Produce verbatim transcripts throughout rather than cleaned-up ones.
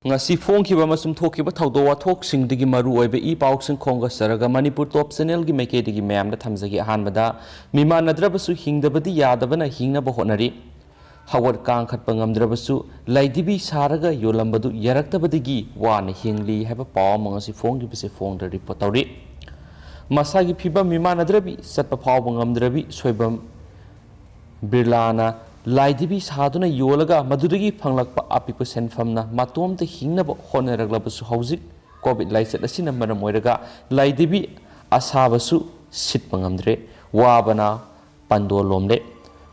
ꯉꯁꯤ ꯐꯣꯡꯈꯤꯕ ꯑꯃꯁꯨꯡ ꯊꯣꯛꯈꯤꯕ ꯊꯧꯗꯣꯛ ꯋꯥꯊꯣꯛꯁꯤꯡꯗꯒꯤ ꯃꯔꯨ ꯑꯣꯏꯕ ꯏ ꯄꯥꯎꯁꯤꯡ ꯈꯣꯝꯒꯠꯆꯔꯒ ꯃꯅꯤꯄꯨꯔ ꯇꯣꯞ ꯆꯦꯅꯦꯜꯒꯤ ꯃꯥꯏꯀꯩꯗꯒꯤ ꯃꯌꯥꯝꯗ ꯊꯝꯖꯒꯦ꯫ ꯑꯍꯥꯟꯕꯗ, ꯃꯤꯃꯥꯟꯅꯗ꯭ꯔꯕꯁꯨ ꯍꯤꯡꯗꯕꯗꯤ ꯌꯥꯗꯕꯅ ꯍꯤꯡꯅꯕ ꯍꯣꯠꯅꯔꯤ꯫ ꯍꯧꯒꯠ ꯀꯥꯡꯈꯠꯄ ꯉꯝꯗ꯭ꯔꯕꯁꯨ ꯂꯥꯏꯙꯤꯕꯤ ꯁꯥꯔꯒ ꯌꯣꯜꯂꯝꯕꯗꯨ ꯌꯥꯔꯛꯇꯕꯗꯒꯤ ꯋꯥꯅ ꯍꯤꯡꯂꯤ ꯍꯥꯏꯕ ꯄꯥꯎ ꯑꯃ ꯉꯁꯤ ꯐꯣꯡꯈꯤꯕꯁꯦ ꯐꯣꯡꯗ ꯔꯤꯄꯣꯔꯠ ꯇꯧꯔꯤ꯫ ꯃꯁꯥꯒꯤ ꯐꯤꯕꯝ ꯃꯤꯃꯥꯟꯅꯗ꯭ꯔꯕꯤ, ꯆꯠꯄ ꯐꯥꯎꯕ ꯉꯝꯗ꯭ꯔꯕꯤ ꯁꯣꯏꯕꯝ ꯕꯤꯔꯂꯥꯅ ꯂꯥꯏꯙꯤꯕꯤ ꯁꯥꯗꯨꯅ ꯌꯣꯜꯂꯒ ꯃꯗꯨꯗꯒꯤ ꯐꯪꯂꯛꯄ ꯑꯄꯤꯛꯄ ꯁꯦꯟꯐꯝꯅ ꯃꯇꯣꯝꯇ ꯍꯤꯡꯅꯕ ꯍꯣꯠꯅꯔꯛꯂꯕꯁꯨ, ꯍꯧꯖꯤꯛ ꯀꯣꯚꯤꯗ ꯂꯥꯏꯆꯠ ꯑꯁꯤꯅ ꯃꯔꯝ ꯑꯣꯏꯔꯒ ꯂꯥꯏꯙꯤꯕꯤ ꯑꯁꯥꯕꯁꯨ ꯁꯤꯠꯄ ꯉꯝꯗ꯭ꯔꯦ꯫ ꯋꯥꯕꯅ ꯄꯥꯟꯗꯣꯜ ꯂꯣꯝꯂꯦ꯫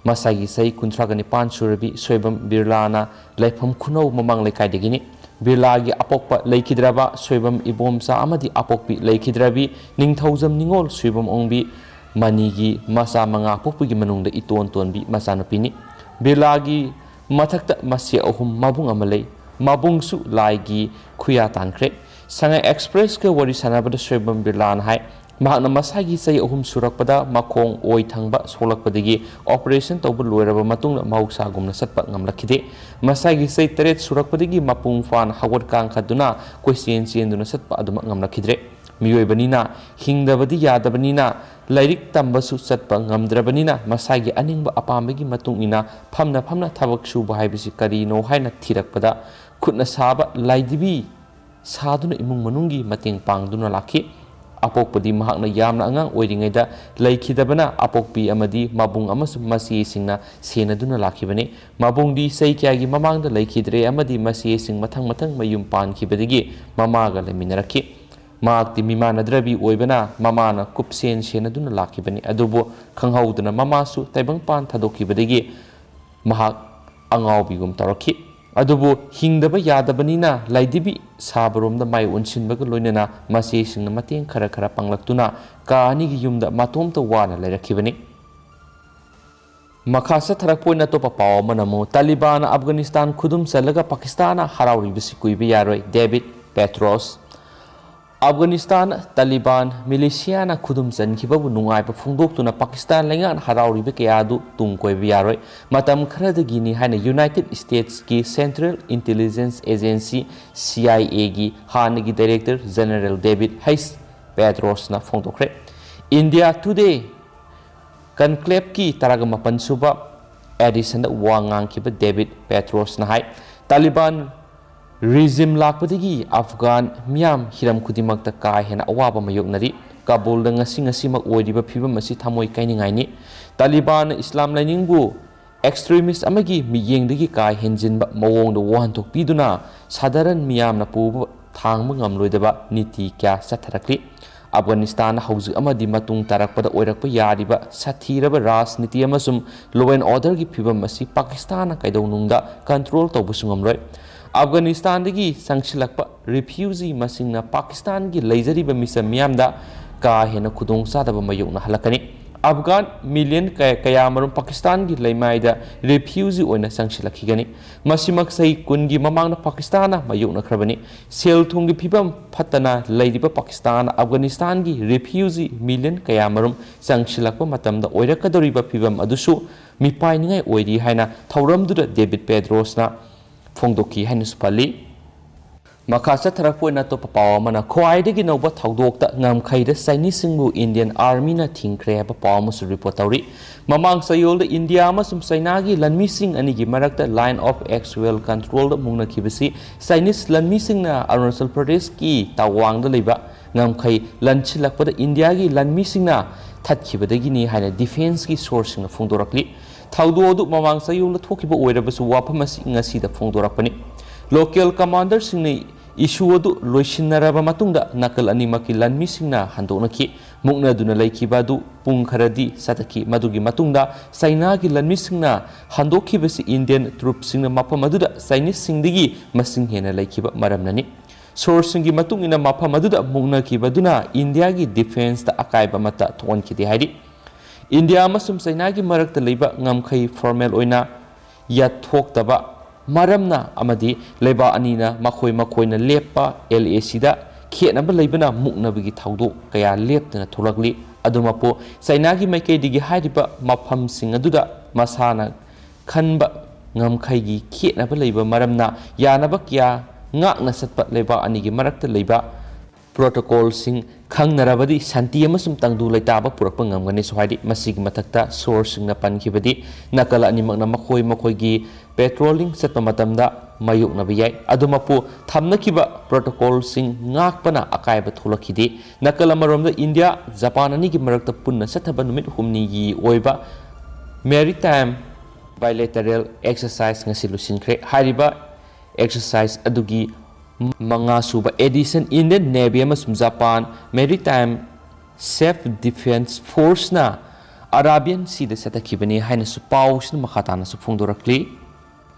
ꯃꯁꯥꯒꯤ ꯆꯍꯤ ꯀꯨꯟꯊ꯭ꯔꯥꯒ ꯅꯤꯄꯥꯟ ꯁꯨꯔꯕꯤ ꯁꯣꯏꯕꯝ ꯕꯤꯔꯂꯥꯅ ꯂꯩꯐꯝ ꯈꯨꯅꯧ ꯃꯃꯥꯡ ꯂꯩꯀꯥꯏꯗꯒꯤꯅꯤ꯫ ꯕꯤꯔꯂꯥꯒꯤ ꯑꯄꯣꯛꯄ ꯂꯩꯈꯤꯗ꯭ꯔꯕ ꯁꯣꯏꯕꯝ ꯏꯕꯣꯝꯆꯥ ꯑꯃꯗꯤ ꯑꯄꯣꯛꯄꯤ ꯂꯩꯈꯤꯗ꯭ꯔꯕꯤ ꯅꯤꯡꯊꯧꯖꯝ ꯅꯤꯉꯣꯜ ꯁꯣꯏꯕꯝ ꯑꯣꯡꯕꯤ ꯃꯅꯤꯒꯤ ꯃꯆꯥ ꯃꯉꯥ ꯄꯣꯛꯄꯒꯤ ꯃꯅꯨꯡꯗ ꯏꯇꯣꯟ ꯇꯣꯟꯕꯤ ꯃꯆꯥꯅꯨꯄꯤꯅꯤ꯫ ꯕꯤꯔꯂꯥꯒꯤ ꯃꯊꯛꯇ ꯃꯆꯦ ꯑꯍꯨꯝ, ꯃꯕꯨꯡ ꯑꯃ ꯂꯩ꯫ ꯃꯕꯨꯡꯁꯨ ꯂꯥꯏꯒꯤ ꯈꯨꯌꯥ ꯇꯥꯟꯈ꯭ꯔꯦ꯫ ꯁꯉꯥꯏ ꯑꯦꯛꯁꯄ꯭ꯔꯦꯁꯀ ꯋꯥꯔꯤ ꯁꯥꯟꯅꯕꯗ ꯁꯣꯏꯕꯝ ꯕꯤꯔꯂꯥꯅ ꯍꯥꯏ, ꯃꯍꯥꯛꯅ ꯃꯁꯥꯒꯤ ꯆꯍꯤ ꯑꯍꯨꯝ ꯁꯨꯔꯛꯄꯗ ꯃꯈꯣꯡ ꯑꯣꯏ ꯊꯪꯕ ꯁꯣꯛꯂꯛꯄꯗꯒꯤ ꯑꯣꯄꯔꯦꯁꯟ ꯇꯧꯕ ꯂꯣꯏꯔꯕ ꯃꯇꯨꯡꯗ ꯃꯍꯧꯁꯥꯒꯨꯝꯅ ꯆꯠꯄ ꯉꯝꯂꯛꯈꯤꯗꯦ꯫ ꯃꯁꯥꯒꯤ ꯆꯍꯤ ꯇꯔꯦꯠ ꯁꯨꯔꯛꯄꯗꯒꯤ ꯃꯄꯨꯡ ꯐꯥꯅ ꯍꯧꯒꯠ ꯀꯥꯡꯈꯠꯇꯨꯅ ꯀꯣꯏꯆꯦꯟ ꯆꯦꯟꯗꯨꯅ ꯆꯠꯄ ꯑꯗꯨꯃꯛ ꯉꯝꯂꯛꯈꯤꯗ꯭ꯔꯦ꯫ ꯃꯤꯑꯣꯏꯕꯅꯤꯅ, ꯍꯤꯡꯗꯕꯗꯤ ꯌꯥꯗꯕꯅꯤꯅ, ꯂꯥꯏꯔꯤꯛ ꯇꯝꯕꯁꯨ ꯆꯠꯄ ꯉꯝꯗ꯭ꯔꯕꯅꯤꯅ, ꯃꯁꯥꯒꯤ ꯑꯅꯤꯡꯕ ꯑꯄꯥꯝꯕꯒꯤ ꯃꯇꯨꯡ ꯏꯟꯅ ꯐꯝꯅ ꯐꯝꯅ ꯊꯕꯛ ꯁꯨꯕ ꯍꯥꯏꯕꯁꯤ ꯀꯔꯤꯅꯣ ꯍꯥꯏꯅ ꯊꯤꯔꯛꯄꯗ, ꯈꯨꯠꯅ ꯁꯥꯕ ꯂꯥꯏꯙꯤꯕꯤ ꯁꯥꯗꯨꯅ ꯏꯃꯨꯡ ꯃꯅꯨꯡꯒꯤ ꯃꯇꯦꯡ ꯄꯥꯡꯗꯨꯅ ꯂꯥꯛꯈꯤ꯫ ꯑꯄꯣꯛꯄꯗꯤ ꯃꯍꯥꯛꯅ ꯌꯥꯝꯅ ꯑꯉꯥꯡ ꯑꯣꯏꯔꯤꯉꯩꯗ ꯂꯩꯈꯤꯗꯕꯅ, ꯑꯄꯣꯛꯄꯤ ꯑꯃꯗꯤ ꯃꯕꯨꯡ ꯑꯃꯁꯨꯡ ꯃꯆꯦꯁꯤꯡꯅ ꯁꯦꯟꯅꯗꯨꯅ ꯂꯥꯛꯈꯤꯕꯅꯤ꯫ ꯃꯕꯨꯡꯗꯤ ꯆꯍꯤ ꯀꯌꯥꯒꯤ ꯃꯃꯥꯡꯗ ꯂꯩꯈꯤꯗ꯭ꯔꯦ ꯑꯃꯗꯤ ꯃꯆꯦꯁꯤꯡ ꯃꯊꯪ ꯃꯊꯪ ꯃꯌꯨꯝ ꯄꯥꯟꯈꯤꯕꯗꯒꯤ ꯃꯃꯥꯒ ꯂꯩꯃꯤꯟꯅꯔꯛꯈꯤ꯫ ꯃꯍꯥꯛꯇꯤ ꯃꯤꯃꯥꯟꯅꯗ꯭ꯔꯕꯤ ꯑꯣꯏꯕꯅ ꯃꯃꯥꯅ ꯀꯨꯞꯁꯦꯟ ꯁꯦꯟꯅꯗꯨꯅ ꯂꯥꯛꯈꯤꯕꯅꯤ꯫ ꯑꯗꯨꯕꯨ ꯈꯪꯍꯧꯗꯅ ꯃꯃꯥꯁꯨ ꯇꯥꯏꯕꯪꯄꯥꯟ ꯊꯥꯗꯣꯛꯈꯤꯕꯗꯒꯤ ꯃꯍꯥꯛ ꯑꯉꯥꯎꯕꯤꯒꯨꯝ ꯇꯧꯔꯛꯈꯤ꯫ ꯑꯗꯨꯕꯨ ꯍꯤꯡꯗꯕ ꯌꯥꯗꯕꯅꯤꯅ ꯂꯥꯏꯙꯤꯕꯤ ꯁꯥꯕꯔꯣꯝꯗ ꯃꯥꯏ ꯑꯣꯟꯁꯤꯟꯕꯒ ꯂꯣꯏꯅꯅ ꯃꯆꯦꯁꯤꯡꯅ ꯃꯇꯦꯡ ꯈꯔ ꯈꯔ ꯄꯥꯡꯂꯛꯇꯨꯅ ꯀꯥ ꯑꯅꯤꯒꯤ ꯌꯨꯝꯗ ꯃꯇꯣꯝꯇ ꯋꯥꯅ ꯂꯩꯔꯛꯈꯤꯕꯅꯤ꯫ ꯃꯈꯥ ꯆꯠꯊꯔꯛꯄ ꯑꯣꯏꯅ ꯑꯇꯣꯞꯄ ꯄꯥꯎ ꯑꯃꯅ ꯑꯃꯨꯛ, ꯇꯥꯂꯤꯕꯥꯟꯅ ꯑꯐꯒꯥꯅꯤꯁꯇꯥꯟ ꯈꯨꯗꯨꯝ ꯆꯜꯂꯒ ꯄꯥꯀꯤꯁꯇꯥꯟꯅ ꯍꯔꯥꯎꯔꯤꯕꯁꯤ ꯀꯨꯏꯕ ꯌꯥꯔꯣꯏ, ꯗꯦꯕꯤꯗ ꯄꯦꯇ꯭ꯔꯣꯁ꯫ ꯑꯐꯒꯥꯅꯤꯁꯇꯥꯟ ꯇꯥꯂꯤꯕꯥꯟ ꯃꯤꯂꯤꯁꯤꯌꯥꯅ ꯈꯨꯗꯨꯝ ꯆꯟꯈꯤꯕꯕꯨ ꯅꯨꯡꯉꯥꯏꯕ ꯐꯣꯡꯗꯣꯛꯇꯨꯅ ꯄꯥꯀꯤꯁꯇꯥꯟ ꯂꯩꯉꯥꯛꯅ ꯍꯔꯥꯎꯔꯤꯕ ꯀꯌꯥ ꯑꯗꯨ ꯇꯨꯡ ꯀꯣꯏꯕ ꯌꯥꯔꯣꯏ꯫ ꯃꯇꯝ ꯈꯔꯗꯒꯤꯅꯤ ꯍꯥꯏꯅ ꯌꯨꯅꯥꯏꯇꯦꯗ ꯁ꯭ꯇꯦꯠꯁꯀꯤ central intelligence agency, C I ꯑꯦꯒꯤ ꯍꯥꯟꯅꯒꯤ ꯗꯥꯏꯔꯦꯛꯇꯔ ꯖꯦꯅꯔꯦꯜ ꯗꯦꯕꯤꯗ ꯍꯩꯁ ꯄꯦꯇ꯭ꯔꯣꯁꯅ ꯐꯣꯡꯗꯣꯛꯈ꯭ꯔꯦ꯫ ꯏꯟꯗꯤꯌꯥ ꯇꯨꯗꯦ ꯀꯟꯀ꯭ꯂꯦꯕꯀꯤ ꯇꯔꯥꯒ ꯃꯥꯄꯟ ꯁꯨꯕ ꯑꯦꯗꯤꯁꯟꯗ ꯋꯥ ꯉꯥꯡꯈꯤꯕ ꯗꯦꯕꯤꯗ ꯄꯦꯇ꯭ꯔꯣꯁꯅ ꯍꯥꯏ, ꯇꯥꯂꯤꯕꯥꯟ ꯔꯤꯖꯤꯝ ꯂꯥꯛꯄꯗꯒꯤ ꯑꯐꯒꯥꯟ ꯃꯤꯌꯥꯝ ꯍꯤꯔꯝ ꯈꯨꯗꯤꯡꯃꯛꯇ ꯀꯥ ꯍꯦꯟꯅ ꯑꯋꯥꯕ ꯃꯥꯌꯣꯛꯅꯔꯤ꯫ ꯀꯥꯕꯨꯜꯗ ꯉꯁꯤ ꯉꯁꯤꯃꯛ ꯑꯣꯏꯔꯤꯕ ꯐꯤꯕꯝ ꯑꯁꯤ ꯊꯃꯣꯏ ꯀꯥꯏꯅꯤꯡꯉꯥꯏꯅꯤ꯫ ꯇꯥꯂꯤꯕꯥꯟꯅ ꯏꯁꯂꯥꯝ ꯂꯥꯏꯅꯤꯡꯕꯨ ꯑꯦꯛꯁꯇ꯭ꯔꯤꯃꯤꯁ ꯑꯃꯒꯤ ꯃꯤꯠꯌꯦꯡꯗꯒꯤ ꯀꯥ ꯍꯦꯟꯖꯤꯟꯕ ꯃꯑꯣꯡꯗ ꯋꯥꯍꯟꯊꯣꯛ ꯄꯤꯗꯨꯅ ꯁꯥꯙꯥꯔꯟ ꯃꯤꯌꯥꯝꯅ ꯄꯨꯕ ꯊꯥꯡꯕ ꯉꯝꯂꯣꯏꯗꯕ ꯅꯤꯇꯤ ꯀꯌꯥ ꯆꯠꯊꯔꯛꯂꯤ꯫ ꯑꯐꯒꯥꯅꯤꯁꯇꯥꯟ ꯍꯧꯖꯤꯛ ꯑꯃꯗꯤ ꯃꯇꯨꯡ ꯇꯥꯔꯛꯄꯗ ꯑꯣꯏꯔꯛꯄ ꯌꯥꯔꯤꯕ ꯁꯥꯊꯤꯔꯕ ꯔꯥꯖꯅꯤꯇꯤ ꯑꯃꯁꯨꯡ law and orderꯒꯤ ꯐꯤꯕꯝ ꯑꯁꯤ ꯄꯥꯀꯤꯁꯇꯥꯟꯅ ꯀꯩꯗꯧꯅꯨꯡꯗ control ꯇꯧꯕꯁꯨ ꯉꯝꯂꯣꯏ꯫ ꯑꯐꯒꯥꯅꯤꯁꯇꯥꯟꯗꯒꯤ ꯆꯪꯁꯤꯜꯂꯛꯄ refugee ꯃꯁꯤꯡꯅ ꯄꯥꯀꯤꯁꯇꯥꯟꯒꯤ ꯂꯩꯖꯔꯤꯕ ꯃꯤꯆꯝ ꯃꯤꯌꯥꯝꯗ ꯀꯥ ꯍꯦꯟꯅ ꯈꯨꯗꯣꯡꯆꯥꯗꯕ ꯃꯥꯌꯣꯛꯅꯍꯜꯂꯛꯀꯅꯤ꯫ ꯑꯐꯒꯥꯟ ꯃꯤꯂꯤꯌꯟ ꯀꯌꯥ-, ꯀꯌꯥꯃꯔꯨꯝ ꯄꯥꯀꯤꯁꯇꯥꯟꯒꯤ ꯂꯩꯃꯥꯏꯗ refugee ꯑꯣꯏꯅ ꯆꯪꯁꯤꯜꯂꯛꯈꯤꯒꯅꯤ꯫ ꯃꯁꯤꯃꯛ ꯆꯍꯤ ꯀꯨꯟꯒꯤ ꯃꯃꯥꯡꯗ ꯄꯥꯀꯤꯁꯇꯥꯟꯅ ꯃꯥꯌꯣꯛꯅꯈ꯭ꯔꯕꯅꯤ꯫ ꯁꯦꯜ ꯊꯨꯝꯒꯤ ꯐꯤꯕꯝ ꯐꯠꯇꯅ ꯂꯩꯔꯤꯕ ꯄꯥꯀꯤꯁꯇꯥꯟꯅ ꯑꯐꯒꯥꯅꯤꯁꯇꯥꯟꯒꯤ refugee ꯃꯤꯂꯤꯌꯟ ꯀꯌꯥꯃꯔꯨꯝ ꯆꯪꯁꯤꯜꯂꯛꯄ ꯃꯇꯝꯗ ꯑꯣꯏꯔꯛꯀꯗꯧꯔꯤꯕ ꯐꯤꯕꯝ ꯑꯗꯨꯁꯨ ꯃꯤꯄꯥꯏꯅꯤꯡꯉꯥꯏ ꯑꯣꯏꯔꯤ ꯍꯥꯏꯅ ꯊꯧꯔꯝꯗꯨꯗ ꯗꯦꯕꯤꯗ ꯄꯦꯗ꯭ꯔꯣꯁꯅ ꯐꯣꯡꯗꯣꯛꯈꯤ ꯍꯥꯏꯅꯁꯨ ꯄꯜꯂꯤ꯫ ꯃꯈꯥ ꯆꯠꯊꯔꯛꯄ ꯑꯣꯏꯅ ꯑꯇꯣꯞꯄ ꯄꯥꯎ ꯑꯃꯅ, ꯈ꯭ꯋꯥꯏꯗꯒꯤ ꯅꯧꯕ ꯊꯧꯗꯣꯛꯇ ꯉꯝꯈꯩꯗ ꯆꯥꯏꯅꯤꯁꯁꯤꯡꯕꯨ ꯏꯟꯗꯤꯌꯟ ꯑꯥꯔꯃꯤꯅ ꯊꯤꯡꯈ꯭ꯔꯦ ꯍꯥꯏꯕ ꯄꯥꯎ ꯑꯃꯁꯨ ꯔꯤꯄꯣꯔꯠ ꯇꯧꯔꯤ꯫ ꯃꯃꯥꯡ ꯆꯌꯣꯜꯗ ꯏꯟꯗꯤꯌꯥ ꯑꯃꯁꯨꯡ ꯆꯥꯏꯅꯥꯒꯤ ꯂꯥꯟꯃꯤꯁꯤꯡ ꯑꯅꯤꯒꯤ ꯃꯔꯛꯇ Line of Actual Controlꯗ ꯃꯨꯛꯅꯈꯤꯕꯁꯤ ꯆꯥꯏꯅꯤꯁ ꯂꯥꯟꯃꯤꯁꯤꯡꯅ ꯑꯔꯨꯅꯥꯆꯜ ꯄ꯭ꯔꯗꯦꯁꯀꯤ ꯇꯋꯥꯡꯗ ꯂꯩꯕ ꯉꯝꯈꯩ ꯂꯟꯁꯤꯜꯂꯛꯄꯗ ꯏꯟꯗꯤꯌꯥꯒꯤ ꯂꯥꯟꯃꯤꯁꯤꯡꯅ ꯊꯠꯈꯤꯕꯗꯒꯤꯅꯤ ꯍꯥꯏꯅ ꯗꯤꯐꯦꯟꯁꯀꯤ ꯁꯣꯔꯁꯁꯤꯡꯅ ꯐꯣꯡꯗꯣꯔꯛꯂꯤ꯫ ꯊꯧꯗꯣꯛ ꯑꯗꯨ ꯃꯃꯥꯡ ꯆꯌꯣꯜꯗ ꯊꯣꯛꯈꯤꯕ ꯑꯣꯏꯔꯕꯁꯨ ꯋꯥꯐꯝ ꯑꯁꯤ ꯉꯁꯤꯗ ꯐꯣꯡꯗꯣꯔꯛꯄꯅꯤ꯫ ꯂꯣꯀꯦꯜ ꯀꯃꯥꯟꯗꯔꯁꯤꯡꯅ ꯏꯁꯨ ꯑꯗꯨ ꯂꯣꯏꯁꯤꯟꯅꯔꯕ ꯃꯇꯨꯡꯗ ꯅꯥꯀꯜ ꯑꯅꯤꯃꯛꯀꯤ ꯂꯥꯟꯃꯤꯁꯤꯡꯅ ꯍꯟꯗꯣꯛꯅꯈꯤ꯫ ꯃꯨꯛꯅꯗꯨꯅ ꯂꯩꯈꯤꯕ ꯑꯗꯨ ꯄꯨꯡ ꯈꯔꯗꯤ ꯆꯠꯊꯈꯤ꯫ ꯃꯗꯨꯒꯤ ꯃꯇꯨꯡꯗ ꯆꯥꯏꯅꯥꯒꯤ ꯂꯥꯟꯃꯤꯁꯤꯡꯅ ꯍꯟꯗꯣꯛꯈꯤꯕꯁꯤ ꯏꯟꯗꯤꯌꯟ ꯇ꯭ꯔꯨꯞꯁꯤꯡꯅ ꯃꯐꯝ ꯑꯗꯨꯗ ꯆꯥꯏꯅꯤꯁꯁꯤꯡꯗꯒꯤ ꯃꯁꯤꯡ ꯍꯦꯟꯅ ꯂꯩꯈꯤꯕ ꯃꯔꯝꯅꯅꯤ꯫ ꯁꯣꯔꯁꯁꯤꯡꯒꯤ ꯃꯇꯨꯡ ꯏꯟꯅ ꯃꯐꯝ ꯑꯗꯨꯗ ꯃꯨꯛꯅꯈꯤꯕꯗꯨꯅ ꯏꯟꯗꯤꯌꯥꯒꯤ ꯗꯤꯐꯦꯟꯁꯇ ꯑꯀꯥꯏꯕ ꯑꯃꯠꯇ ꯊꯣꯛꯍꯟꯈꯤꯗꯦ ꯍꯥꯏꯔꯤ꯫ ꯏꯟꯗꯤꯌꯥ ꯑꯃꯁꯨꯡ ꯆꯥꯏꯅꯥꯒꯤ ꯃꯔꯛꯇ ꯂꯩꯕ ꯉꯝꯈꯩ ꯐꯣꯔꯃꯦꯜ ꯑꯣꯏꯅ ꯌꯥꯊꯣꯛꯇꯕ ꯃꯔꯝꯅ ꯑꯃꯗꯤ ꯂꯩꯕꯥꯛ ꯑꯅꯤꯅ ꯃꯈꯣꯏ ꯃꯈꯣꯏꯅ ꯂꯦꯞꯄ ꯑꯦꯜ ꯑꯦ ꯁꯤꯗ ꯈꯦꯠꯅꯕ ꯂꯩꯕꯅ ꯃꯨꯛꯅꯕꯒꯤ ꯊꯧꯗꯣꯛ ꯀꯌꯥ ꯂꯦꯞꯇꯅ ꯊꯣꯛꯂꯛꯂꯤ꯫ ꯑꯗꯨꯃꯛꯄꯨ ꯆꯩꯅꯥꯒꯤ ꯃꯥꯏꯀꯩꯗꯒꯤ ꯍꯥꯏꯔꯤꯕ ꯃꯐꯝꯁꯤꯡ ꯑꯗꯨꯗ ꯃꯁꯥꯅ ꯈꯟꯕ ꯉꯝꯈꯩꯒꯤ ꯈꯦꯠꯅꯕ ꯂꯩꯕ ꯃꯔꯝꯅ ꯌꯥꯅꯕ ꯀꯌꯥ ꯉꯥꯛꯅ ꯆꯠꯄ ꯂꯩꯕꯥꯛ ꯑꯅꯤꯒꯤ ꯃꯔꯛꯇ ꯂꯩꯕ protocolꯁꯤꯡ ꯈꯪꯅꯔꯕꯗꯤ ꯁꯥꯟꯇꯤ ꯑꯃꯁꯨꯡ ꯇꯪꯗꯨ ꯂꯩꯇꯥꯕ ꯄꯨꯔꯛꯄ ꯉꯝꯒꯅꯤꯁꯨ ꯍꯥꯏꯔꯤ꯫ ꯃꯁꯤꯒꯤ ꯃꯊꯛꯇ sourceꯁꯤꯡꯅ ꯄꯟꯈꯤꯕꯗꯤ ꯅꯥꯀꯜ ꯑꯅꯤꯃꯛꯅ ꯃꯈꯣꯏ ꯃꯈꯣꯏꯒꯤ patrolling ꯆꯠꯄ ꯃꯇꯝꯗ ꯃꯥꯌꯣꯛꯅꯕ ꯌꯥꯏ꯫ ꯑꯗꯨꯃꯛꯄꯨ ꯊꯝꯅꯈꯤꯕ protocolꯁꯤꯡ ꯉꯥꯛꯄꯅ ꯑꯀꯥꯏꯕ ꯊꯣꯛꯂꯛꯈꯤꯗꯦ꯫ ꯅꯥꯀꯜ ꯑꯃꯔꯣꯝꯗ ꯏꯟꯗꯤꯌꯥ ꯖꯄꯥꯟ ꯑꯅꯤꯒꯤ ꯃꯔꯛꯇ ꯄꯨꯟꯅ ꯆꯠꯊꯕ ꯅꯨꯃꯤꯠ ꯍꯨꯝꯅꯤꯒꯤ ꯑꯣꯏꯕ maritime bilateral exercise ꯉꯁꯤ ꯂꯣꯏꯁꯤꯟꯈ꯭ꯔꯦ꯫ ꯍꯥꯏꯔꯤꯕ exercise ꯑꯗꯨꯒꯤ ꯃꯉꯥ ꯁꯨꯕ edition Indian Navy ꯑꯃꯁꯨꯡ Japan Maritime Self Defense Forceꯅ Arabian Seaꯗ ꯆꯠꯊꯈꯤꯕꯅꯤ ꯍꯥꯏꯅꯁꯨ ꯄꯥꯎꯁꯤꯅ ꯃꯈꯥ ꯇꯥꯅꯁꯨ ꯐꯣꯡꯗꯣꯔꯛꯂꯤ꯫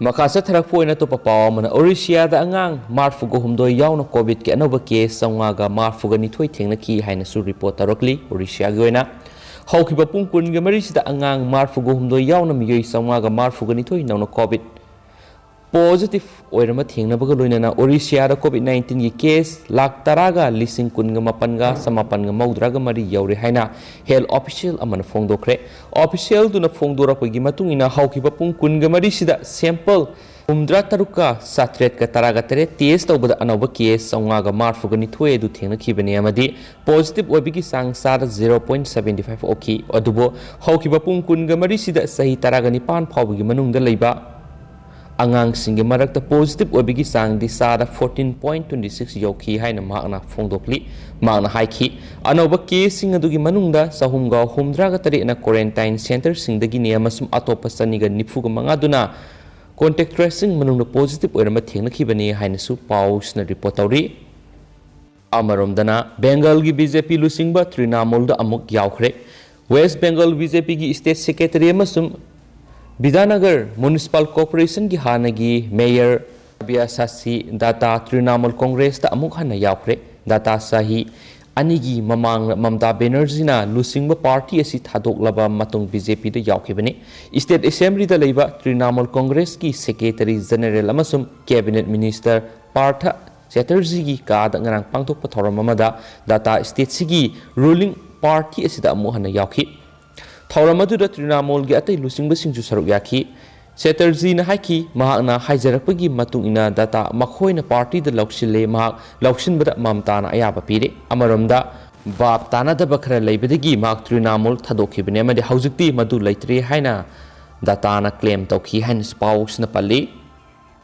ꯃꯈꯥ ꯆꯠꯊꯔꯛꯄ ꯑꯣꯏꯅ ꯑꯇꯣꯞꯄ ꯄꯥꯎ ꯑꯃꯅ, ꯑꯣꯔꯤꯁꯤꯌꯥꯗ ꯑꯉꯥꯡ ꯃꯔꯤꯐꯨꯒ ꯍꯨꯝꯗꯣꯏ ꯌꯥꯎꯅ ꯀꯣꯚꯤꯗꯀꯤ ꯑꯅꯧꯕ ꯀꯦꯁ ꯆꯥꯝꯃꯉꯥꯒ ꯃꯔꯤꯐꯨꯒ ꯅꯤꯊꯣꯏ ꯊꯦꯡꯅꯈꯤ ꯍꯥꯏꯅꯁꯨ ꯔꯤꯄꯣꯔꯠ ꯇꯧꯔꯛꯂꯤ꯫ ꯑꯣꯔꯤꯁꯤꯌꯥꯒꯤ ꯑꯣꯏꯅ ꯍꯧꯈꯤꯕ ꯄꯨꯡ ꯀꯨꯟꯒ ꯃꯔꯤꯁꯤꯗ ꯑꯉꯥꯡ ꯃꯔꯤꯐꯨꯒ ꯍꯨꯝꯗꯣꯏ ꯌꯥꯎꯅ ꯃꯤꯑꯣꯏ ꯆꯥꯝꯃꯉꯥꯒ ꯃꯔꯤꯐꯨꯒ ꯅꯤꯊꯣꯏ ꯅꯧꯅ ꯀꯣꯚꯤꯗ ꯄꯣꯖꯤꯇꯤꯚ ꯑꯣꯏꯔꯝꯕ ꯊꯦꯡꯅꯕꯒ ꯂꯣꯏꯅꯅ ꯑꯣꯔꯤꯁꯤꯌꯥꯗ ꯀꯣꯚꯤꯗ ꯅꯥꯏꯟꯇꯤꯟꯒꯤ ꯀꯦꯁ ꯂꯥꯈ ꯇꯔꯥꯒ ꯂꯤꯁꯤꯡ ꯀꯨꯟꯒ ꯃꯥꯄꯟꯒ ꯆꯃꯥꯄꯟꯒ ꯃꯧꯗ꯭ꯔꯥꯒ ꯃꯔꯤ ꯌꯧꯔꯦ ꯍꯥꯏꯅ ꯍꯦꯜꯊ ꯑꯣꯐꯤꯁꯤꯌꯦꯜ ꯑꯃꯅ ꯐꯣꯡꯗꯣꯛꯈ꯭ꯔꯦ꯫ ꯑꯣꯐꯤꯁꯤꯌꯦꯜꯗꯨꯅ ꯐꯣꯡꯗꯣꯔꯛꯄꯒꯤ ꯃꯇꯨꯡ ꯏꯟꯅ ꯍꯧꯈꯤꯕ ꯄꯨꯡ ꯀꯨꯟꯒ ꯃꯔꯤꯁꯤꯗ ꯁꯦꯝꯄꯜ ꯍꯨꯝꯗ꯭ꯔꯥ ꯇꯔꯨꯛꯀ ꯆꯥꯇ꯭ꯔꯦꯠꯀ ꯇꯔꯥꯒ ꯇꯔꯦꯠ ꯇꯦꯁ ꯇꯧꯕꯗ ꯑꯅꯧꯕ ꯀꯦꯁ ꯆꯥꯝꯃꯉꯥꯒ ꯃꯔꯤꯐꯨꯒ ꯅꯤꯊꯣꯏ ꯑꯗꯨ ꯊꯦꯡꯅꯈꯤꯕꯅꯤ ꯑꯃꯗꯤ ꯄꯣꯖꯤꯇꯤꯚ ꯑꯣꯏꯕꯒꯤ ꯆꯥꯡ ꯆꯥꯗ zero point seventy five ꯑꯣꯏꯈꯤ꯫ ꯑꯗꯨꯕꯨ ꯍꯧꯈꯤꯕ ꯄꯨꯡ ꯀꯨꯟꯒ ꯃꯔꯤꯁꯤꯗ ꯆꯍꯤ ꯇꯔꯥꯒ ꯅꯤꯄꯥꯟ ꯐꯥꯎꯕꯒꯤ ꯃꯅꯨꯡꯗ ꯂꯩꯕ ꯑꯉꯥꯡꯁꯤꯡꯒꯤ ꯃꯔꯛꯇ ꯄꯣꯖꯤꯇꯤꯚ ꯑꯣꯏꯕꯒꯤ ꯆꯥꯡꯗꯤ ꯆꯥꯗ fourteen point twenty six ꯌꯧꯈꯤ ꯍꯥꯏꯅ ꯃꯍꯥꯛꯅ ꯐꯣꯡꯗꯣꯛꯂꯤ꯫ ꯃꯍꯥꯛꯅ ꯍꯥꯏꯈꯤ, ꯑꯅꯧꯕ ꯀꯦꯁꯁꯤꯡ ꯑꯗꯨꯒꯤ ꯃꯅꯨꯡꯗ ꯆꯍꯨꯝꯒ ꯍꯨꯝꯗ꯭ꯔꯥꯒ ꯇꯔꯦꯠꯅ ꯀ꯭ꯋꯥꯔꯦꯟꯇꯥꯏꯟ ꯁꯦꯟꯇꯔꯁꯤꯡꯗꯒꯤꯅꯤ ꯑꯃꯁꯨꯡ ꯑꯇꯣꯞꯄ ꯆꯅꯤꯒ ꯅꯤꯐꯨꯒ ꯃꯉꯥꯗꯨꯅ ꯀꯣꯟꯇꯦꯛ ꯇ꯭ꯔꯦꯁꯤꯡ ꯃꯅꯨꯡꯗ ꯄꯣꯖꯤꯇꯤꯚ ꯑꯣꯏꯔꯝꯕ ꯊꯦꯡꯅꯈꯤꯕꯅꯤ ꯍꯥꯏꯅꯁꯨ ꯄꯥꯎꯁꯤꯅ ꯔꯤꯄꯣꯔꯠ ꯇꯧꯔꯤ꯫ ꯑꯃꯔꯣꯝꯗꯅ ꯕꯦꯡꯒꯜꯒꯤ ꯕꯤ ꯖꯦ ꯄꯤ ꯂꯨꯆꯤꯡꯕ ꯇ꯭ꯔꯤꯅꯥꯃꯨꯜꯗ ꯑꯃꯨꯛ ꯌꯥꯎꯈ꯭ꯔꯦ꯫ ꯋꯦꯁ ꯕꯦꯡꯒꯜ ꯕꯤ ꯖꯦ ꯄꯤꯒꯤ ꯁ꯭ꯇꯦꯠ ꯁꯦꯀ꯭ꯔꯦꯇꯔꯤ ꯑꯃꯁꯨꯡ ꯕꯤꯗ꯭ꯌꯥꯅꯒꯔ ꯃ꯭ꯌꯨꯅꯤꯁꯤꯄꯥꯜ ꯀꯣꯔꯄꯣꯔꯦꯁꯟꯒꯤ ꯍꯥꯟꯅꯒꯤ ꯃꯦꯌꯔ ꯁꯕ꯭ꯌꯁꯥꯆꯤ ꯗꯠꯇꯥ ꯇ꯭ꯔꯤꯅꯥꯃꯨꯜ ꯀꯣꯡꯒ꯭ꯔꯦꯁꯇ ꯑꯃꯨꯛ ꯍꯟꯅ ꯌꯥꯎꯈ꯭ꯔꯦ꯫ ꯗꯠꯇꯥ ꯆꯍꯤ ꯑꯅꯤꯒꯤ ꯃꯃꯥꯡꯗ ꯃꯃꯇꯥ ꯕꯦꯅꯔꯖꯤꯅ ꯂꯨꯆꯤꯡꯕ ꯄꯥꯔꯇꯤ ꯑꯁꯤ ꯊꯥꯗꯣꯛꯂꯕ ꯃꯇꯨꯡ ꯕꯤ ꯖꯦ ꯄꯤꯗ ꯌꯥꯎꯈꯤꯕꯅꯤ꯫ ꯁ꯭ꯇꯦꯠ ꯑꯦꯁꯦꯝꯕ꯭ꯂꯤꯗ ꯂꯩꯕ ꯇ꯭ꯔꯤꯅꯥꯃꯨꯜ ꯀꯣꯡꯒ꯭ꯔꯦꯁꯀꯤ ꯁꯦꯀ꯭ꯔꯦꯇꯔꯤ ꯖꯦꯅꯔꯦꯜ ꯑꯃꯁꯨꯡ ꯀꯦꯕꯤꯅꯦꯠ ꯃꯤꯅꯤꯁꯇꯔ ꯄꯥꯔꯊ ꯆꯦꯇꯔꯖꯤꯒꯤ ꯀꯥꯗ ꯉꯔꯥꯡ ꯄꯥꯡꯊꯣꯛꯄ ꯊꯧꯔꯝ ꯑꯃꯗ ꯗꯥꯇꯥ ꯁ꯭ꯇꯦꯠꯁꯤꯒꯤ ꯔꯨꯂꯤꯡ ꯄꯥꯔꯇꯤ ꯑꯁꯤꯗ ꯑꯃꯨꯛ ꯍꯟꯅ ꯌꯥꯎꯈꯤ꯫ ꯊꯧꯔꯝ ꯑꯗꯨꯗ ꯇ꯭ꯔꯤꯅꯥꯃꯣꯜꯒꯤ ꯑꯇꯩ ꯂꯨꯆꯤꯡꯕꯁꯤꯡꯁꯨ ꯁꯔꯨꯛ ꯌꯥꯈꯤ꯫ ꯆꯦꯇꯔꯖꯤꯅ ꯍꯥꯏꯈꯤ, ꯃꯍꯥꯛꯅ ꯍꯥꯏꯖꯔꯛꯄꯒꯤ ꯃꯇꯨꯡ ꯏꯟꯅ ꯗꯥꯇꯥ ꯃꯈꯣꯏꯅ ꯄꯥꯔꯇꯤꯗ ꯂꯧꯁꯤꯜꯂꯦ, ꯃꯍꯥꯛ ꯂꯧꯁꯤꯟꯕꯗ ꯃꯝꯇꯥꯅ ꯑꯌꯥꯕ ꯄꯤꯔꯦ꯫ ꯑꯃꯔꯣꯝꯗ, ꯚꯥꯞ ꯇꯥꯅꯗꯕ ꯈꯔ ꯂꯩꯕꯗꯒꯤ ꯃꯍꯥꯛ ꯇ꯭ꯔꯤꯅꯥꯃꯣꯜ ꯊꯥꯗꯣꯛꯈꯤꯕꯅꯤ ꯑꯃꯗꯤ ꯍꯧꯖꯤꯛꯇꯤ ꯃꯗꯨ ꯂꯩꯇ꯭ꯔꯦ ꯍꯥꯏꯅ ꯗꯥꯇꯥꯅ ꯀ꯭ꯂꯦꯝ ꯇꯧꯈꯤ ꯍꯥꯏꯅꯁꯨ ꯄꯥꯎꯁꯤꯅ ꯄꯜꯂꯤ꯫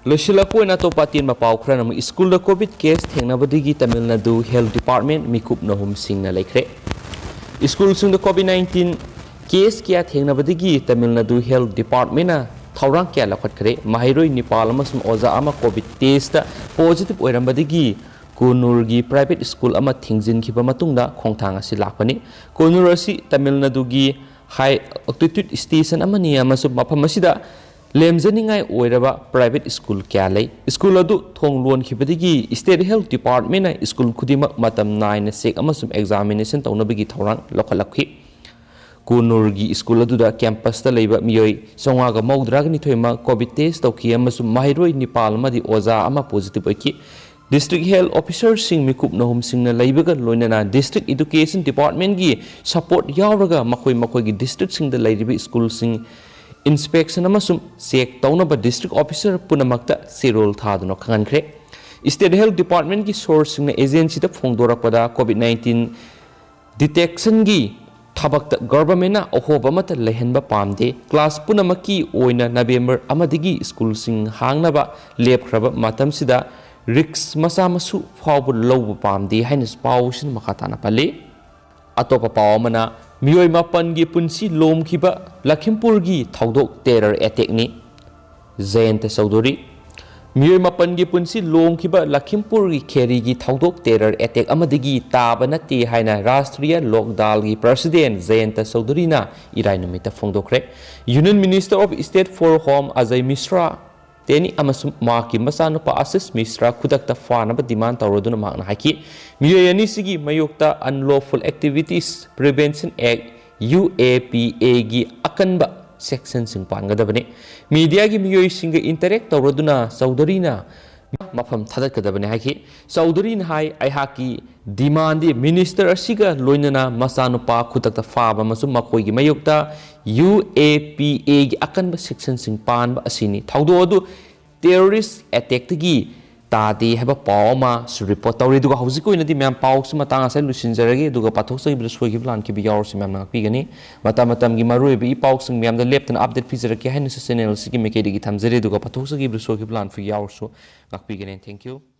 ꯂꯣꯏꯁꯤꯜꯂꯛꯄ ꯑꯣꯏꯅ ꯑꯇꯣꯞꯄ ꯑꯇꯦꯟꯕ ꯄꯥꯎ ꯈꯔꯅ ꯑꯃꯨꯛ, ꯁ꯭ꯀꯨꯜꯗ ꯀꯣꯚꯤꯗ ꯀꯦꯁ ꯊꯦꯡꯅꯕꯗꯒꯤ ꯇꯥꯃꯤꯜ ꯅꯥꯗꯨ ꯍꯦꯜꯊ ꯗꯤꯄꯥꯔꯠꯃꯦꯟ ꯃꯤꯀꯨꯞ ꯅꯍꯨꯝꯁꯤꯡꯅ ꯂꯩꯈ꯭ꯔꯦ꯫ ꯁ꯭ꯀꯨꯜꯁꯤꯡꯗ ꯀꯣꯚꯤꯗ ꯅꯥꯏꯟꯇꯤꯟ ꯀꯦꯁ ꯀꯌꯥ ꯊꯦꯡꯅꯕꯗꯒꯤ ꯇꯥꯃꯤꯜ ꯅꯥꯗꯨ ꯍꯦꯜꯊ ꯗꯤꯄꯥꯔꯠꯃꯦꯟꯅ ꯊꯧꯔꯥꯡ ꯀꯌꯥ ꯂꯧꯈꯠꯈ꯭ꯔꯦ꯫ ꯃꯍꯩꯔꯣꯏ ꯅꯤꯄꯥꯜ ꯑꯃꯁꯨꯡ ꯑꯣꯖꯥ ꯑꯃ ꯀꯣꯚꯤꯗ ꯇꯦꯁꯇ ꯄꯣꯖꯤꯇꯤꯚ ꯑꯣꯏꯔꯝꯕꯗꯒꯤ ꯀꯨꯟꯅꯨꯔꯒꯤ ꯄ꯭ꯔꯥꯏꯚꯦꯠ ꯁ꯭ꯀꯨꯜ ꯑꯃ ꯊꯤꯡꯖꯤꯟꯈꯤꯕ ꯃꯇꯨꯡꯗ ꯈꯣꯡꯊꯥꯡ ꯑꯁꯤ ꯂꯥꯛꯄꯅꯤ꯫ ꯀꯨꯟꯅꯨꯔ ꯑꯁꯤ ꯇꯥꯃꯤꯜ ꯅꯥꯗꯨꯒꯤ ꯍꯥꯏ ꯑꯜꯇꯤꯇ꯭ꯌꯨꯗ ꯁ꯭ꯇꯦꯁꯟ ꯑꯃꯅꯤ ꯑꯃꯁꯨꯡ ꯃꯐꯝ ꯑꯁꯤꯗ ꯂꯦꯝꯖꯅꯤꯡꯉꯥꯏ ꯑꯣꯏꯔꯕ ꯄ꯭ꯔꯥꯏꯚꯦꯠ ꯁ꯭ꯀꯨꯜ ꯀꯌꯥ ꯂꯩ꯫ ꯁ꯭ꯀꯨꯜ ꯑꯗꯨ ꯊꯣꯡ ꯂꯣꯟꯈꯤꯕꯗꯒꯤ ꯁ꯭ꯇꯦꯠ ꯍꯦꯜꯊ ꯗꯤꯄꯥꯔꯠꯃꯦꯟꯅ ꯁ꯭ꯀꯨꯜ ꯈꯨꯗꯤꯡꯃꯛ ꯃꯇꯝ ꯅꯥꯏꯅ ꯆꯦꯛ ꯑꯃꯁꯨꯡ ꯑꯦꯛꯖꯥꯃꯤꯅꯦꯁꯟ ꯇꯧꯅꯕꯒꯤ ꯊꯧꯔꯥꯡ ꯂꯧꯈꯠꯂꯛꯈꯤ꯫ ꯀꯨꯟꯅꯨꯔꯒꯤ ꯁ꯭ꯀꯨꯜ ꯑꯗꯨꯗ ꯀꯦꯝꯄꯁꯇ ꯂꯩꯕ ꯃꯤꯑꯣꯏ ꯆꯥꯝꯃꯉꯥꯒ ꯃꯧꯗ꯭ꯔꯥꯒ ꯅꯤꯊꯣꯏꯃꯛ ꯀꯣꯚꯤꯗ ꯇꯦꯁ ꯇꯧꯈꯤ ꯑꯃꯁꯨꯡ ꯃꯍꯩꯔꯣꯏ ꯅꯤꯄꯥꯜ ꯑꯃꯗꯤ ꯑꯣꯖꯥ ꯑꯃ ꯄꯣꯖꯤꯇꯤꯚ ꯑꯣꯏꯈꯤ꯫ ꯗꯤꯁꯇ꯭ꯔꯤꯛ ꯍꯦꯜꯊ ꯑꯣꯐꯤꯁꯔꯁꯤꯡ ꯃꯤꯀꯨꯞ ꯅꯍꯨꯝꯁꯤꯡꯅ ꯂꯩꯕꯒ ꯂꯣꯏꯅꯅ ꯗꯤꯁꯇ꯭ꯔꯤꯛ ꯏꯗꯨꯀꯦꯁꯟ ꯗꯤꯄꯥꯔꯠꯃꯦꯟꯒꯤ ꯁꯄꯣꯔꯠ ꯌꯥꯎꯔꯒ ꯃꯈꯣꯏ ꯃꯈꯣꯏꯒꯤ ꯗꯤꯁꯇ꯭ꯔꯤꯛꯁꯤꯡꯗ ꯂꯩꯔꯤꯕ ꯁ꯭ꯀꯨꯜꯁꯤꯡ ꯏꯟꯁꯄꯦꯛꯁꯟ ꯑꯃꯁꯨꯡ ꯆꯦꯛ ꯇꯧꯅꯕ ꯗꯤꯁꯇ꯭ꯔꯤꯛ ꯑꯣꯐꯤꯁꯔ ꯄꯨꯝꯅꯃꯛꯇ ꯆꯦꯔꯣꯜ ꯊꯥꯗꯨꯅ ꯈꯪꯍꯟꯈ꯭ꯔꯦ꯫ ꯁ꯭ꯇꯦꯠ ꯍꯦꯜꯊ ꯗꯤꯄꯥꯔꯠꯃꯦꯟꯒꯤ ꯁꯣꯔꯁꯁꯤꯡꯅ ꯑꯦꯖꯦꯟꯁꯤꯗ ꯐꯣꯡꯗꯣꯔꯛꯄꯗ, ꯀꯣꯚꯤꯗ ꯅꯥꯏꯟꯇꯤꯟ ꯗꯤꯇꯦꯛꯁꯟꯒꯤ ꯊꯕꯛꯇ ꯒꯚꯔꯟꯃꯦꯟꯅ ꯑꯍꯣꯕ ꯑꯃꯠꯇ ꯂꯩꯍꯟꯕ ꯄꯥꯝꯗꯦ꯫ ꯀ꯭ꯂꯥꯁ ꯄꯨꯝꯅꯃꯛꯀꯤ ꯑꯣꯏꯅ ꯅꯕꯦꯝꯕꯔ ꯑꯃꯗꯒꯤ ꯁ꯭ꯀꯨꯜꯁꯤꯡ ꯍꯥꯡꯅꯕ ꯂꯦꯞꯈ꯭ꯔꯕ ꯃꯇꯝꯁꯤꯗ ꯔꯤꯛꯁ ꯃꯆꯥ ꯃꯁꯨ ꯐꯥꯎꯕ ꯂꯧꯕ ꯄꯥꯝꯗꯦ ꯍꯥꯏꯅꯁꯨ ꯄꯥꯎꯁꯤꯅ ꯃꯈꯥ ꯇꯥꯅ ꯄꯜꯂꯤ꯫ ꯑꯇꯣꯞꯄ ꯄꯥꯎ ꯑꯃꯅ, ꯃꯤꯑꯣꯏ ꯃꯥꯄꯟꯒꯤ ꯄꯨꯟꯁꯤ ꯂꯣꯝꯈꯤꯕ ꯂꯈꯤꯝꯄꯨꯔꯒꯤ ꯊꯧꯗꯣꯛ ꯇꯦꯔꯔ ꯑꯦꯇꯦꯛꯅꯤ꯫ ꯖꯌꯟꯇ ꯆꯧꯙꯨꯔꯤ꯫ ꯃꯤꯑꯣꯏ ꯃꯥꯄꯟꯒꯤ ꯄꯨꯟꯁꯤ ꯂꯣꯝꯈꯤꯕ ꯂꯈꯤꯝꯄꯨꯔꯒꯤ ꯈꯦꯔꯤꯒꯤ ꯊꯧꯗꯣꯛ ꯇꯦꯔꯔ ꯑꯦꯇꯦꯛ ꯑꯃꯗꯒꯤ ꯇꯥꯕ ꯅꯠꯇꯦ ꯍꯥꯏꯅ ꯔꯥꯁꯇ꯭ꯔꯤꯌꯥ ꯂꯣꯛ ꯗꯥꯜꯒꯤ ꯄ꯭ꯔꯁꯤꯗꯦꯟ ꯖꯌꯟꯇ ꯆꯧꯙꯨꯔꯤꯅ ꯏꯔꯥꯏ ꯅꯨꯃꯤꯠꯇ ꯐꯣꯡꯗꯣꯛꯈ꯭ꯔꯦ꯫ Union Minister of State for Home Ajay ꯃꯤꯁ꯭ꯔꯥ ꯇꯦꯅꯤ ꯑꯃꯁꯨꯡ ꯃꯍꯥꯛꯀꯤ ꯃꯆꯥꯅꯨꯄꯥ ꯑꯥꯁꯤꯁ ꯃꯤꯁ꯭ꯔꯥ ꯈꯨꯗꯛꯇ ꯐꯥꯅꯕ ꯗꯤꯃꯥꯟ ꯇꯧꯔꯗꯨꯅ ꯃꯍꯥꯛꯅ ꯍꯥꯏꯈꯤ, ꯃꯤꯑꯣꯏ ꯑꯅꯤꯁꯤꯒꯤ ꯃꯥꯌꯣꯛꯇ Unlawful Activities Prevention Act, U A P A ꯒꯤ ꯑꯀꯟꯕ ꯁꯦꯛꯁꯟꯁꯤꯡ ꯄꯥꯟꯒꯗꯕꯅꯤ꯫ ꯃꯤꯗꯤꯌꯥꯒꯤ ꯃꯤꯑꯣꯏꯁꯤꯡꯒ ꯏꯟꯇꯔꯦꯛ ꯇꯧꯔꯗꯨꯅ ꯆꯧꯙꯨꯔꯤꯅ ꯃꯐꯝ ꯊꯥꯗꯠꯀꯗꯕꯅꯤ ꯍꯥꯏꯈꯤ꯫ ꯆꯧꯙꯨꯔꯤꯅ ꯍꯥꯏ, ꯑꯩꯍꯥꯛꯀꯤ ꯗꯤꯃꯥꯟꯗꯤ ꯃꯤꯅꯤꯁꯇꯔ ꯑꯁꯤꯒ ꯂꯣꯏꯅꯅ ꯃꯆꯥꯅꯨꯄꯥ ꯈꯨꯗꯛꯇ ꯐꯥꯕ ꯑꯃꯁꯨꯡ ꯃꯈꯣꯏꯒꯤ ꯃꯥꯌꯣꯛꯇ ꯌꯨ ꯑꯦ ꯄꯤ ꯑꯦꯒꯤ ꯑꯀꯟꯕ ꯁꯦꯛꯁꯟꯁꯤꯡ ꯄꯥꯟꯕ ꯑꯁꯤꯅꯤ꯫ ꯊꯧꯗꯣꯛ ꯑꯗꯨ ꯇꯦꯔꯣꯔꯤꯁ ꯑꯦꯇꯦꯛꯇꯒꯤ ꯇꯥꯗꯦ ꯍꯥꯏꯕ ꯄꯥꯎ ꯑꯃꯁꯨ ꯔꯤꯄꯣꯔꯠ ꯇꯧꯔꯤ꯫ ꯑꯗꯨꯒ ꯍꯧꯖꯤꯛꯀꯤ ꯑꯣꯏꯅꯗꯤ ꯃꯌꯥꯝ ꯄꯥꯎꯁꯤ ꯃꯇꯥꯡ ꯑꯁꯤꯗ ꯂꯣꯏꯁꯤꯟꯖꯔꯒꯦ꯫ ꯑꯗꯨꯒ ꯄꯥꯊꯣꯛꯆꯈꯤꯕꯗ ꯁꯣꯏꯈꯤꯕ ꯂꯥꯟꯈꯤꯕ ꯌꯥꯎꯔꯁꯨ ꯃꯌꯥꯝꯅ ꯉꯥꯛꯄꯤꯒꯅꯤ꯫ ꯃꯇꯝ ꯃꯇꯝꯒꯤ ꯃꯔꯨꯑꯣꯏꯕ ꯏ ꯄꯥꯎꯁꯤꯡ ꯃꯌꯥꯝꯗ ꯂꯦꯞꯇꯅ ꯑꯞꯗꯦꯠ ꯄꯤꯖꯔꯛꯀꯦ ꯍꯥꯏꯅꯁꯨ ꯆꯦꯅꯦꯜ ꯑꯁꯤꯒꯤ ꯃꯥꯏꯀꯩꯗꯒꯤ ꯊꯝꯖꯔꯤ꯫ ꯑꯗꯨꯒ ꯄꯥꯊꯣꯛꯆꯈꯤꯕꯗ ꯁꯣꯏꯈꯤꯕ ꯂꯥꯟꯈꯤꯕ ꯌꯥꯎꯔꯁꯨ ꯉꯥꯛꯄꯤꯒꯅꯤ꯫ Thank you꯫